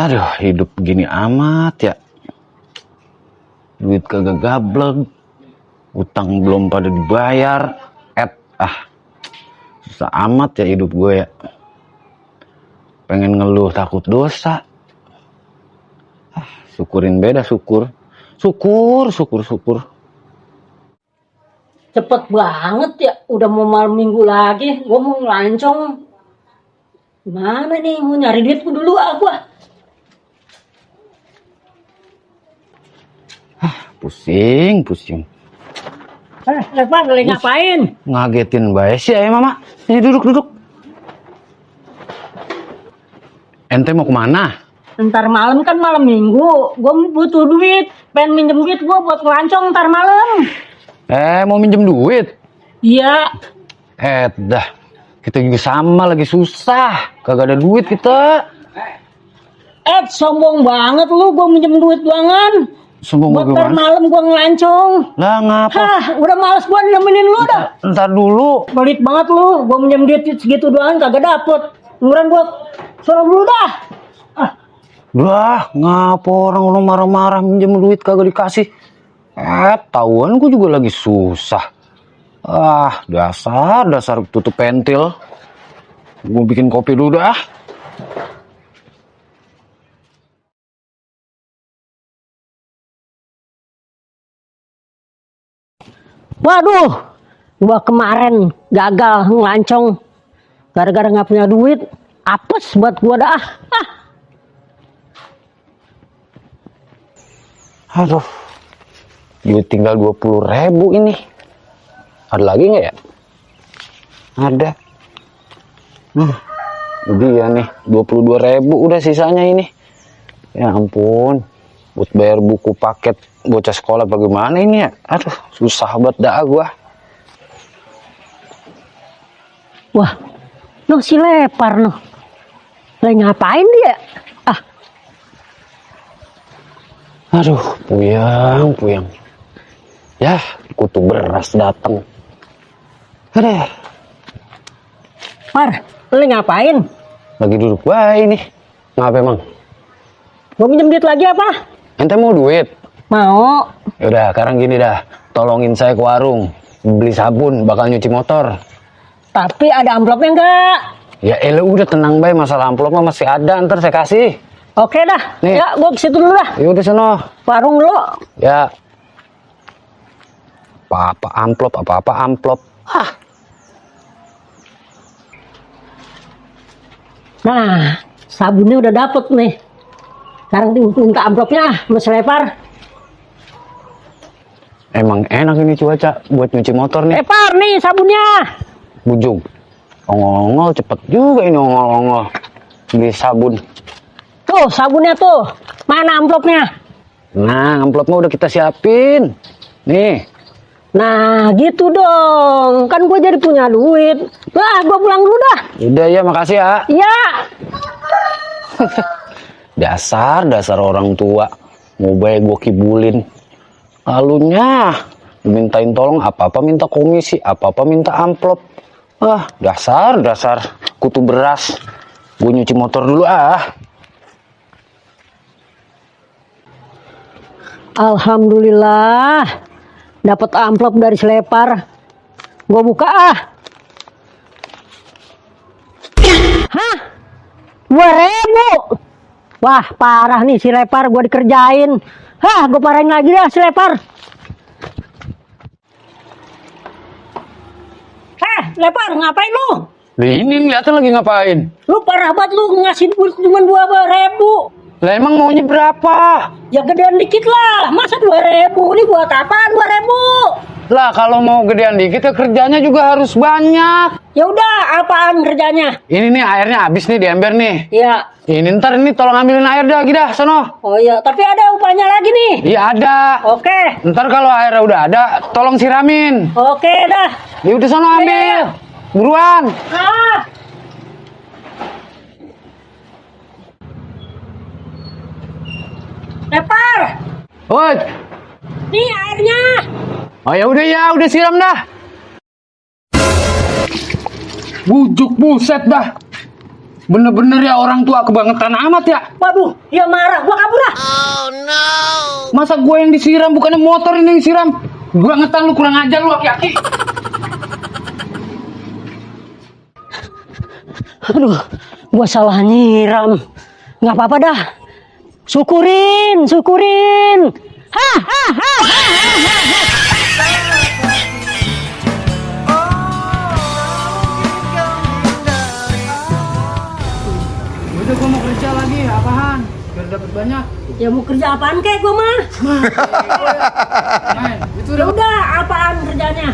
Aduh, hidup begini amat ya. Duit kagak gablek, utang belum pada dibayar. Susah amat ya hidup gue ya. Pengen ngeluh takut dosa. Syukurin beda, syukur. Syukur. Cepet banget ya, udah mau malam minggu lagi, gue mau ngelancong. Gimana nih, mau nyari duit dulu aku. Pusing. Lepas lagi ngapain? Ngagetin bae sih ya mama. Ini duduk. Ente mau kemana? Ntar malam kan malam minggu, gue butuh duit. Pengen minjem duit gue buat ngelancong ntar malam. Mau minjem duit? Iya. Dah. Kita juga sama lagi susah. Kagak ada duit kita. Sombong banget lu, gue minjem duit doangan. Sombong buat gimana? ntar malam gue ngelancong. Lah ngapa? Udah males gue nemenin lu dah. Ntar dulu. Pelit banget lu, gue minjem duit segitu doang kagak dapet. Murah gue suruh dulu dah. Lah, ngapa orang lu marah-marah minjem duit kagak dikasih? Tahuan gue juga lagi susah. Dasar tutup pentil. Gue bikin kopi dulu dah. Waduh, gua kemarin gagal ngelancong gara-gara nggak punya duit. Apes buat gua dah. Aduh, duit tinggal 20.000 ini. Ada lagi nggak ya? Ada. Dia nih 22.000 udah sisanya ini. Ya ampun, buat bayar buku paket bocah sekolah bagaimana ini ya? Aduh, susah banget dah gua. Wah, si Lepar lagi ngapain dia? Aduh, puyang. Ya, kutu beras datang. Aduh. Par, lagi ngapain? Lagi duduk baik nih. Ngapa emang? Mau minjem duit lagi apa? Ente mau duit? Mau. Yaudah, sekarang gini dah. Tolongin saya ke warung. Beli sabun, bakal nyuci motor. Tapi ada amplopnya enggak? Ya elah udah tenang baik, masalah amplop mah masih ada, ntar saya kasih. Oke dah. Nih. Ya, gua ke situ dulu dah. Ya udah sono. Warung dulu. Ya. Apa amplop. Nah, sabunnya udah dapet nih. Sekarang minta amplopnya sama si Lepar. Emang enak ini cuaca buat nyuci motor nih. Lepar nih sabunnya. Bujung. Ongol-ongol cepet juga ini ongol-ongol. Beli sabun. Tuh sabunnya tuh. Mana amplopnya? Nah, amplopnya udah kita siapin. Nih. Nah gitu dong. Kan gue jadi punya duit. Lah gue pulang dulu dah. Udah ya, makasih ya. Iya. Dasar orang tua. Mau baik gue kibulin. Lalunya dimintain tolong apa-apa minta komisi, apa-apa minta amplop. Dasar kutu beras. Gue nyuci motor dulu Alhamdulillah dapat amplop dari si Lepar. Gue buka Hah? 2.000. Wah parah nih si Lepar, gue dikerjain. Gue parahin lagi dah si Lepar. Lepar ngapain lu? Ini ngeliatin lagi ngapain? Lu parah banget lu ngasih duit cuma 2.000. Lah emang maunya berapa? Ya gedean dikit lah. Masa 2.000? Ini buat apaan 2.000? Lah kalau mau gedean dikit ya kerjanya juga harus banyak. Ya udah, apaan kerjanya? Ini nih airnya habis nih di ember nih. Iya. Ini ntar ini tolong ambilin air dah dah sono. Oh iya, tapi ada upahnya lagi nih. Iya ada. Oke. Ntar kalau airnya udah ada, tolong siramin. Oke dah. Ya udah sono ambil. Buruan. Lepar. Woi. Nih airnya. Oh ya udah siram dah. Bujuk buset dah. Bener-bener ya orang tua kebangetan amat ya. Waduh, dia marah, gua kabur dah. Masa gue yang disiram, bukannya motor ini yang disiram? Kebangetan lu, kurang ajar lu aki-aki. Aduh, gua salah nyiram. Nggak apa-apa dah. Syukurin, syukurin. Ha ha ha ha ha ha. Udah gue mau kerja lagi, apaan? Biar dapat banyak. Ya mau kerja apaan kek gua mah? Main, itu Ya udah, apaan kerjanya?